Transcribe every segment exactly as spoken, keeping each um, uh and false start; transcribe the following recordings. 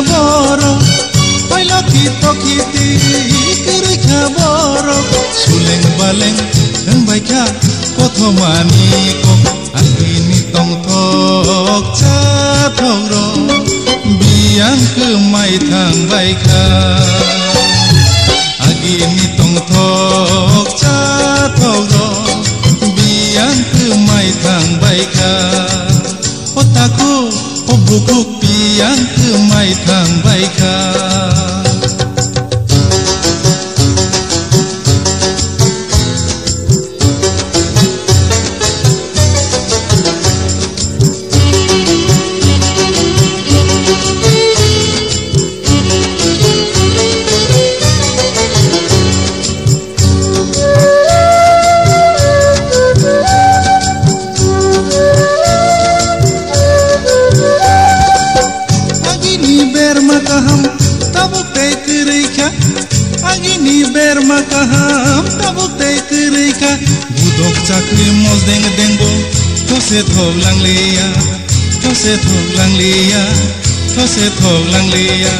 Borok, pailokhi tokhi twi kwrwi kha borok. Suleng baleng wng bai kha kothomani kok. Agini tongthok chathok rok biyang kwmai thang bai kha. Agini tongthok chathok rok biyang kwmai thang bai kha. O takhuk, o bukhuk biyang kwmai thang bai kha. Agini berma kaham tabuk tei kwrwi kha. Agini berma kaham tabuk tei kwrwi kha. Budok chakri mosdeng dengbo those thok langliya. Those thok langliya, those thok langliya.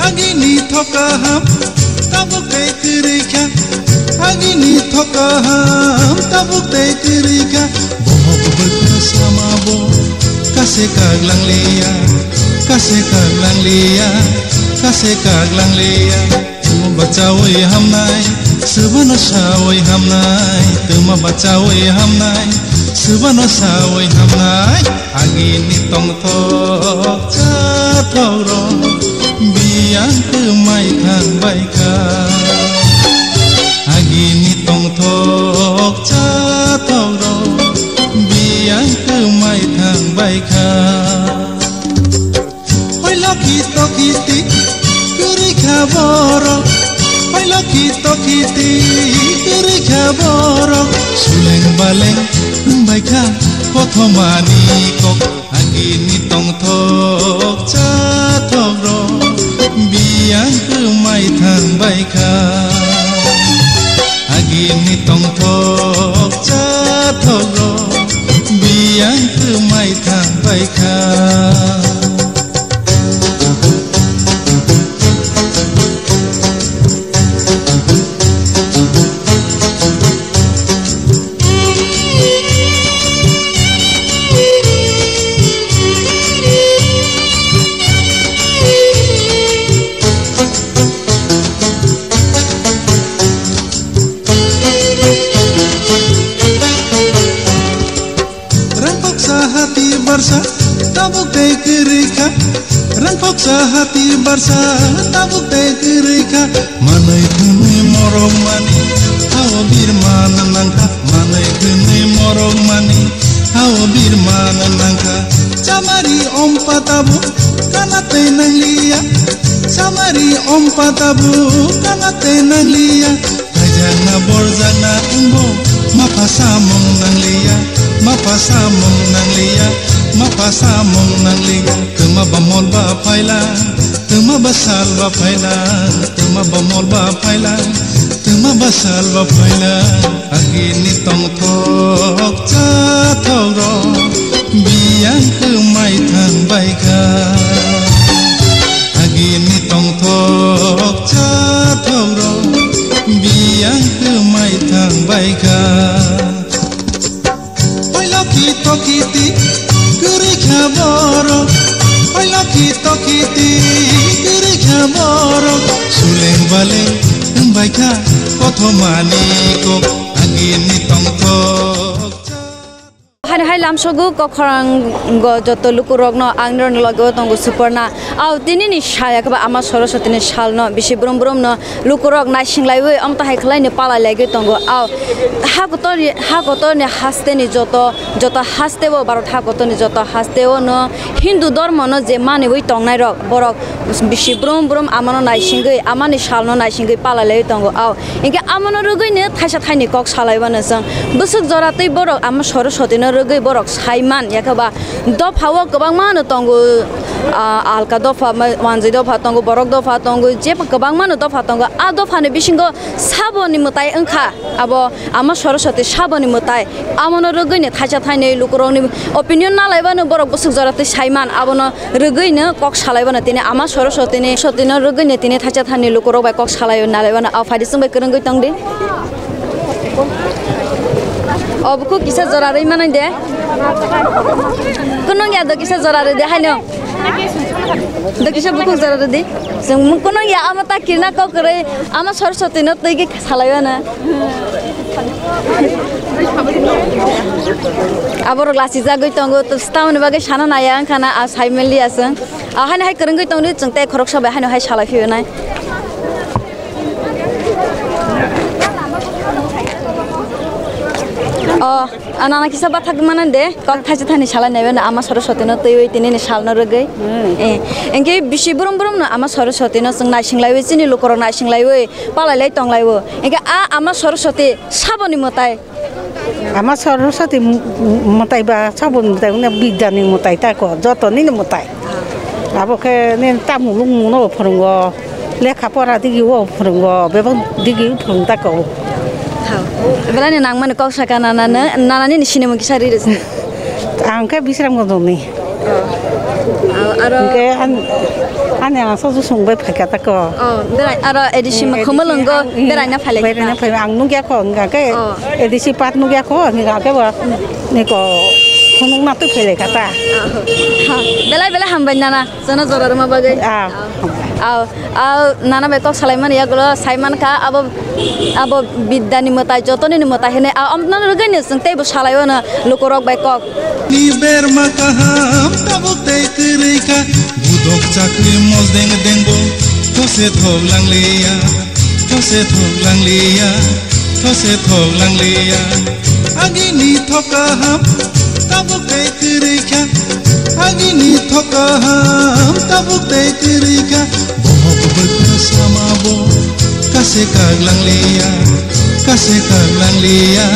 Agini thok kaham tabuk tei kwrwi kha. Agini thok kaham tabuk tei kwrwi kha. Bohok bwkha sama bo kase kak langliya, kase kak langliya, kase kak langliya. Tuma bachawi hamnai, swbano sawi hamnai. Tuma bachawi hamnai, swbano sawi hamnai. Agini tongthok chathok rok biyang kwmai thang bai kha. Agini tongthok chathok rok biyang kwmai thang bai kha. Hoi lokhi tokhi twi kwrwi kha borok. Hoi lokhi tokhi twi kwrwi kha borok. Suleng baleng wng bai kha kothomani kok. Agini tongthok chathok rok biyang kwmai thang bai kha. Agini tongthok chathok rok biyang kwmai thang bai kha. Rangkoksa hati barsa tabuk tei kwrwi kha. Rangkoksa hati barsa tabuk tei kwrwi kha. Manwi thwnwi morok mani hao birma nangkha. Manwi thwnwi morok mani hao birma nangkha. Chamari ompa tabuk kana tei nangliya. Chamari ompa tabuk kana tei nangliya. Kaijakna borjakna wngbo, mapha samung nangliya, mapha samung nangliya, mapha samung nangliya. Twma ba mol ba phailang, twma ba sal ba phailang, twma ba mol ba phailang, twma ba sal ba phailang. Agini tongthok chathok rok biyang kwmai thang bai kha. Agini tongthok chathok rok biyang kwmai thang bai kha. Hoi lokhi tokhi twi kwrwi kha borok. Hoi lokhi tokhi twi kwrwi kha borok. Suleng baleng wng bai kha kothomani kok. Agini tongthok. Hani hai lamsogo kok khorang go joto lukurokno ang nirokni loge o tongo Suporna. Au tinini saya khe ba Ama Saraswatini salno bisi brum brumno lukurok naising laiwi omo tahai khlaini palai laiwi tongo. Au ha kotorni, ha kotorni hasteni joto, joto hasteo, Bharat ha kotorni joto hasteo no Hindu dhormono je maniwi tongnairok borok bisi brum brum amano naisingwi, amani salno naisingwi palai laiwi tongo. Au Hinkhe amono rwgwino thaisa thaini kok salaibano chwng. Bwswk jora twi borok Ama Saraswatino rwgwi Borok saiman, yakhe ba dopha o kwbangma no tongo, ah, alka dopha, ma-, wanjwi dopha tongo, borok dopha tongo, je kwbangma no dopha tongo. A dopha ni bisingo saboni mwtai wngkha abo Ama Saraswati saboni mwtai. Abono rwgwino thaisa thainwi lukurokni opinion nalaibano borok bwswk jora twi saiman, abono rwgwino kok salaibano tini Ama Saraswatini, Saraswatino rwgwino tini thaisa thainwi lukurok bai kok salai nalaibano. O phaidi chwng bai kwrwngwi tongdi. O bukhuk kisa jora rwi manai de. Kunung ya do kisa jora rwi de haino. Do kisa bukhuk jora rwi di. Chwng mung kunung ya ama ta kirna kok kwrwi Ama Saraswatino twi khe salaiwano. Aborok lachijagwi tongo, tamoni bagwi sana naya wngkha na, a sai manliya chwng. A haino hai kwrwngwi tongdi, chwng tei khoroksa bai haino hai salai phiyonai. O, a nana kisa bathak manande, kok thaisa thani salai naiwano Ama Saraswatino twiwi tinini salno rwgwi. Hmm. Eh, engke bisi brum brumno Ama Saraswatino chwng naisinglaiwi, chini lukurok naisinglaiwi, palailai tonglaiwo. Engke a Ama Saraswati saboni mwtai. Ama Saraswati m-, m-, mwtai ba saboni mwtai, wngkha bidyani mwtai ta kho, jotonini mwtai. Abo khe nini tamung lungmungno bo phwrwngo, lekha pora digi o phwrwngo, bebak digi phwrwng ta kho. Belai ni nangmani kok saka nana, nana nini sinimung kisa riri se. Ang khe Bisramganj ni. Oh. Aro, aro Hingke an-, ani ang sosu sungbai phaikha tako. Oh, berai, aro A D C Eh, ma A D C khumulungo ang, mm, beraina phailai beraina kha. Phai, ang nukya kho, hingke Oh. A D C part nukya kho, hingke bo niko khunung na tu phailai kha ta. Oh. Ha, belai belai hambai nana, jono jora rwma bagwi. Ah. Oh. Aw, aw, nana bai kok salaimani yagulo saimankha, abo, abo bidyani mwtai, jotoni ni mwtai hinwi, aw, amtwno rwgwino chwng teibo salaiwano lukurok bai kok. Ni berma kaham tabuk tei kwrwi kha, budok chakri mosdeng dengbo, those thok langliya, those thok langliya. Those thok langliya, agini thok kaham tabuk tei kwrwi kha. Agini thok kaham tabuk tei kwrwi kha. Bohok bwkha sama bo kase kak langliya, kase kak langliya,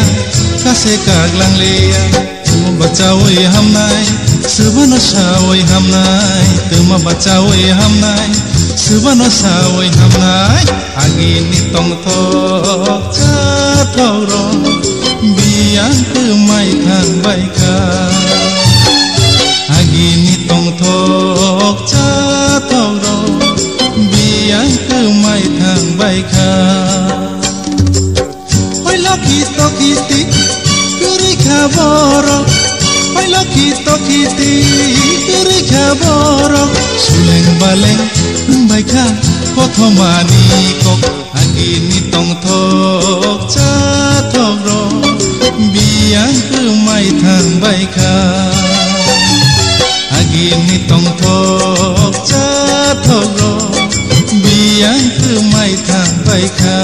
kase kak langliya. Tuma bachawi hamnai, swbano sawi hamnai. Tuma bachawi hamnai, swbano sawi hamnai. Agini tongthok chathok rok biyang kwmai thang bai kha. Agini tongthok chathok rok biyang kwmai thang bai kha. Hoi lokhi tokhi ti kwrwi kha borok, hoi lokhi tokhi ti kwrwi kha borok. Suleng baleng wngbai kha kothomani kok. Agini tongthok chathok rok biyang kwmai thang bai kha. Agini tongthok chathok rok biyang kwmai thang bai kha.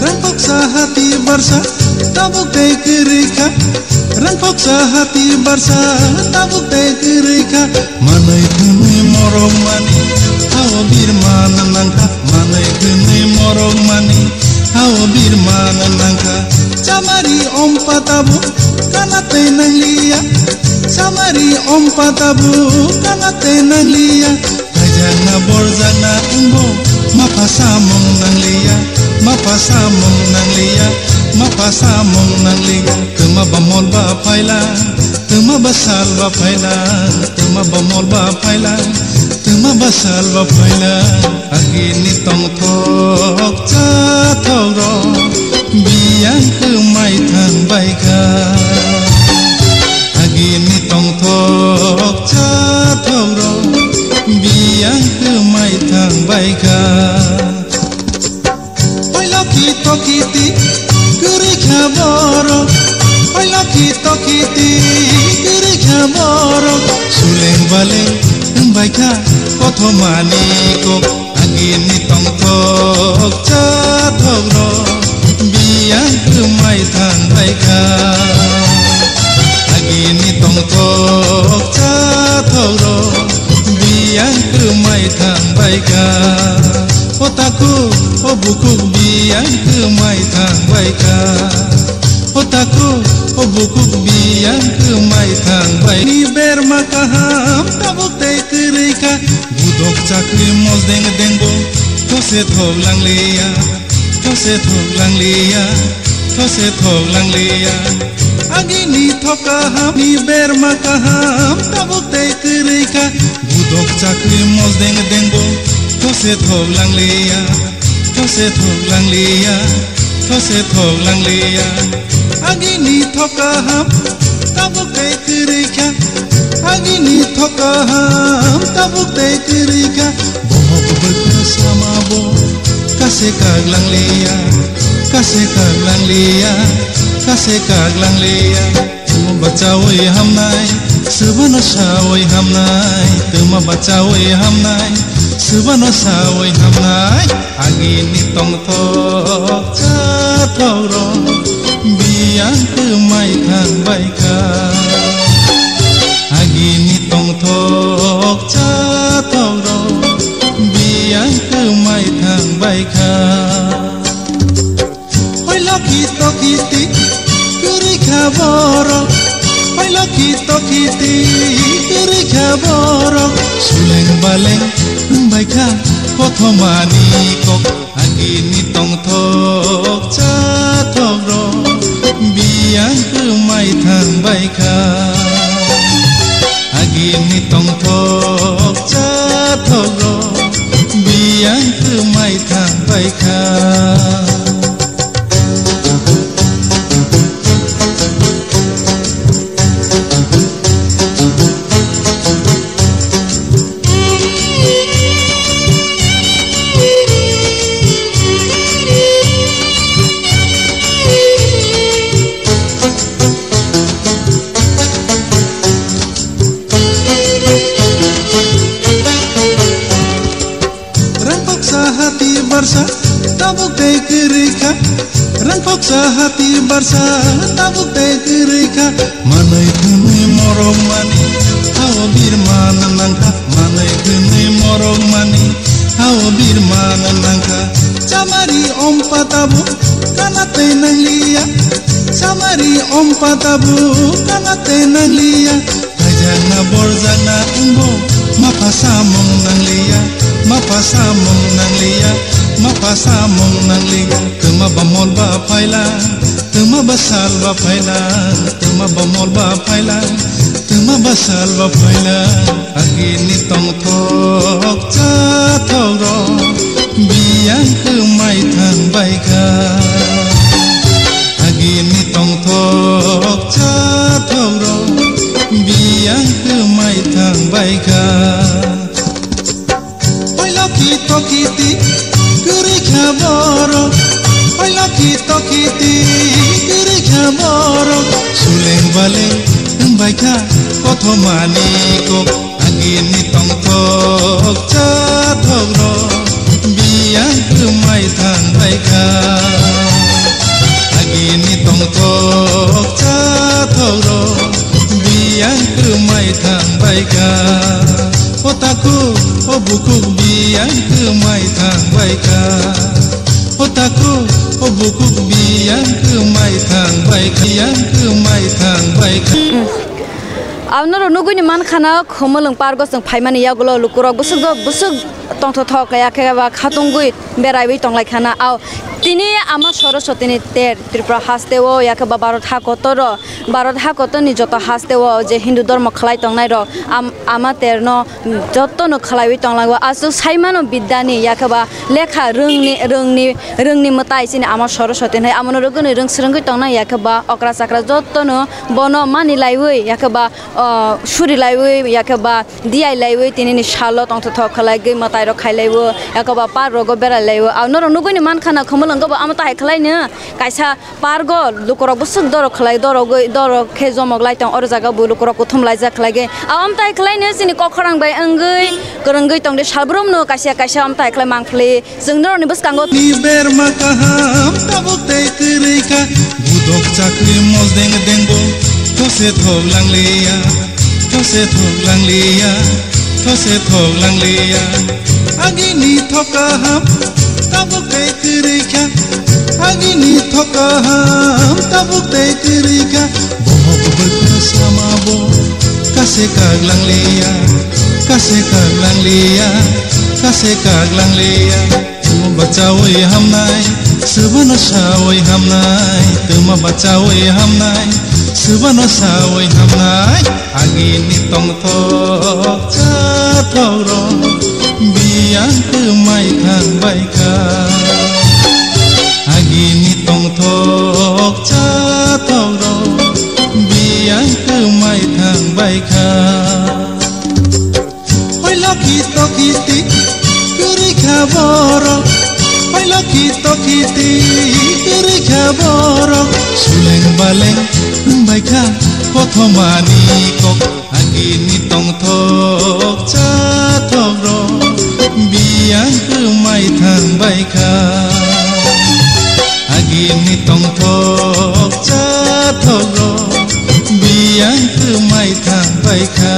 Rangkoksa hati barsa tabuk tei kwrwi kha. Rangkoksa hati barsa tabuk tei kwrwi kha. Manwi thwnwi morok mani hao birman nangkha. Manwi thwnwi morok mani hao birman nangkha. Chamari ompa tabuk kana tei nangliya. Chamari ompa tabuk kana tei nangliya. Kaijakna borjakna wngbo mapha samung nangliya, mapha samung nangliya, mapha samung nangliya. Twma ba mol ba phaila, twma ba sal ba phaila, twma ba mol ba phaila, twma ba sal ba phaila. Agini tongthok chathok rok biyang kwmai thang bai kha. Agini tongthok chathok rok biyang kwmai thang bai kha. Hoi lokhi tokhi ti kwrwi kha borok, hoi Ki tokiti kwrwi kha borok, suleng baleng wng bai kha kothomani kok. Agini tongthok chathok rok biyang kwmai thang bai kha. Agini tongthok chathok rok biyang kwmai thang bai kha. O takhuk, o bukhuk biyang kwmai thang bai kha. O takhuk, o bukhuk biyang kwmai thang bai. Ni berma kaham tabuk tei kwrwi kha. Budok chakri mosdeng dengbo those thok langliya. Those thok langliya, those thok langliya. Agini thok kaham ni berma kaham tabuk tei kwrwi kha. Budok chakri mosdeng dengbo those thok langliya, those thok langliya, those thok langliya. Agini thok kaham tabuk tei kwrwi kha. Agini thok kaham tabuk tei kwrwi kha. Bohok bwkha sama bo kase kak langliya, kase kak langliya, kase kak langliya. Tuma bachawi hamnai, swbano sawi hamnai. Tuma bachawi hamnai, swbano sawi hamnai. Agini tongthok chathok rok biyang kwmai thang bai kha. Agini tongthok chathok rok biyang kwmai thang bai kha. Hoi lokhi tokiti kwrwi kha borok, hoi lokhi tokiti kwrwi kha borok. Suleng baleng wng bai kha kothomani kok. Agini tongthok chathok rok biyang kwmai thang bai kha. Agini tongthok chathok rok biyang kwmai thang bai kha. Rangkoksa hati barsa tabuk tei kwrwi kha. Rangkoksa hati barsa tabuk tei kwrwi kha. Manwi thwnwi morok mani hao birma nang kha. Manwi thwnwi morok mani hao birma nang kha. Chamari ompa tabuk kana tei nangliya. Chamari ompa tabuk kana tei nangliya. Kaijakna borjakna wngbo, mapha samung nangliya, mapha samung nangliya, mapha samung nangliya. Twma ba mol ba phaila, twma ba sal ba phaila, twma ba mol ba phaila, twma ba sal ba phaila. Agini tongthok chathok rok biyang kwmai thang bai kha. Agini tongthok chathok rok biyang kwmai thang bai kha. Hoi lokhi tokiti kwrwi kha borok, hoi lokhi tokiti kwrwi kha borok. Suleng baleng wng bai kha kothomani kok. Agini tongthok chathok rok biyang kwmai thang bai kha. Agini tongthok chathok rok biyang kwmai thang bai kha. O takhuk, o bukhuk biyang kwmai thang bai kha. O takhuk, o bukhuk biyang kwmai thang bai kha, biyang kwmai thang bai kha. Aboni rok nugui ni man khana, Khumulwng park o chwng phaimani yagulo lukurok bwswk do, bwswk tongthok thok ya khe ba khatungwi beraiwi tonglai khana. Ao tini Ama Saraswati ni ter Tripura haste o ya khe ba Bharat ha kotor o, Bharat ha kotor ni joto haste o je Hindu dhormo khlai tongnai rok am-, Ama ter no joto no khlaiwi tonglango. Aswk sai mano bidya ni ya khe ba lekha rwngni, rwngni, rwngni mwtai chini Ama Saraswati hinwi amo no rwgwni rwng swrwngwi tongnai ya khe ba okra chakra joto no bono mani laiwi ya khe ba o, suri laiwi, ya khe ba diyai laiwi, tini ni salo tongthok thok khlai gwi mwtai. rok khailaiwo, ekoba park rogo berailaiwo. Ang norok nugwini mankha na, Khumulwngo bo amo tahai khlaino kaisa park o lukurok bwswk dorok khlai, dorogwi, dorok khe jomok lai tong, oro jaga bo lukurok kuthum laijak khlaigwi. Amo tahai khlaino chini kok khorang bai wngwi kwrwngwi tongdi, salbrumno kaisa kaisa amo tahai khlai mangpili. Chwng norokni bwskango. Ni berma kaham tabuk tei kwrwi kha. Budok chakri mosdeng dengbo those thok langliya, those thok langliya, those thok langliya. Agini thok kaham tabuk tei kwrwi kha. Agini thok kaham tabuk tei kwrwi kha. Bohok bwkha sama bo kase kak langliya, kase kak langliya, kase kak langliya. Tuma bachawi hamnai, swbano sawi hamnai. Tuma bachawi hamnai, swbano sawi hamnai. Agini tongthok chathok rok biyang kwmai thang bai kha. Agini tongthok chathok rok biyang kwmai thang bai kha. Hoi lokhi tokhi ti kwrwi kha borok, hoi lokhi tokhi ti kwrwi kha borok. Suleng baleng wng bai kha kothomani kok. Agini tongthok chathok rok biyang kwmai thang bai kha. Agini tongthok chathok rok biyang kwmai thang bai kha.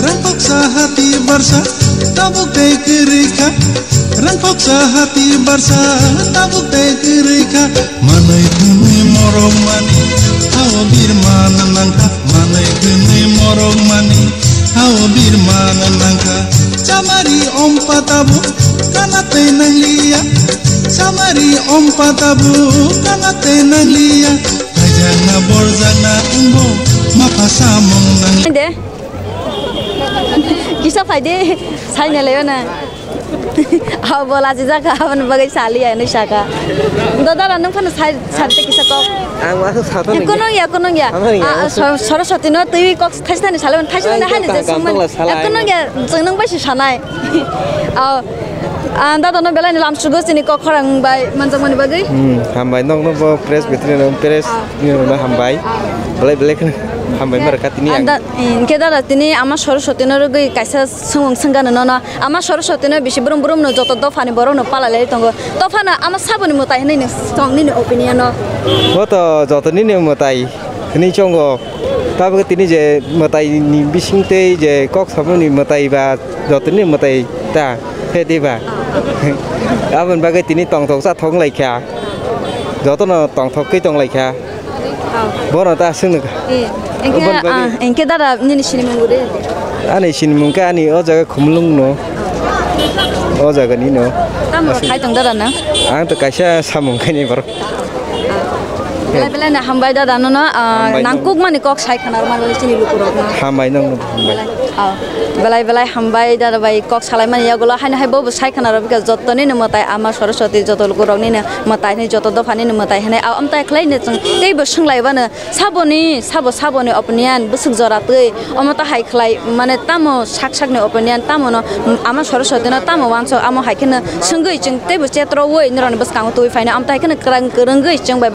Rangkoksa hati barsa tabuk tei kwrwi kha. Rangkoksa hati barsa tabuk tei kwrwi kha. Manwi thwnwi morok mani hao birman nangkha. Manwi thwnwi morok mani hao birman nangkha. Chamari ompa tabuk kana tei nangliya. Chamari ompa tabuk kana tei nangliya. Kaijakna borjakna wngbo mapha samung nang. De. Kisa phai de, sai na leyo na. Abo lachi jaka, aboni bagwi sali ya, nui saka. Do dara, nung phano sai, sai te kisa kok. Ang masa sata nang. Kunung ya, kunung ya. Ama ya. Ah, ah, Sor-, Soroswati no twi kok thaisani salo, thaisani Ang hai to je tang sungman. Tang la sala. Ah, kunung ya, jeng nung bai si sanai. Ah, ah, dada no belai ni lam sugo chini kok khorang bai manjakmani bagwi. Hmm, hambai nok no bo press bitri no press ni no hambai. Belai belai kheno hambai mar katini ang. Anda, eh, ke dada tini ama Soroswati no rugwi kaisa sungmung sungano no no. Ama Soroswati no bisi brum brum no joto dopha ni borok no pala lai tongo. Dopha no ama saboni mwtai hinui no tong nini opinion no. Bo to joto nini mwtai. Hwnwi chongo. Tabuk tini je mwtai ni bising tei je kok samani mwtai ba jotoni mwtai ta khe diba? Aboni bagwi tini tongthok chathok wng lai kha. Jotono tongthok khe tong lai kha. Bono ta swngno. Eh, engke, Aboni bagwi ah, engke dada nini sinimung guri. Ani sinimung khe ani o jaga Khumulwng no. O jaga ni no. Tamo khai tong dada na? Ang to kaisa samung khaini borok. Belai belai no hambai dada no no, ah, Hambai nang no. Kuk mani kok sai khana rw mani chini luku rok no. Hambai no, hambai. Ah, belai belai hambai dada bai kok salai mani yagulo haino hai bo bo sai khana rw bika joto ni no mwtai ama Soroswati joto luku rok ni no mwtai ni joto dopha ni no mwtai hinui ah, amtai khlai no chwng tei bo swng lai bano saboni sabo saboni opinion bwswk jora twi omo ta hai khlai mane tamo sak sak ni opinion tamo no ama Soroswati no tamo wansok amo hai kheno swngwi chwng tei bo chetro wi norok ni bwskango twi phaino amtai kheno kwrwng kwrwngwi chwng bai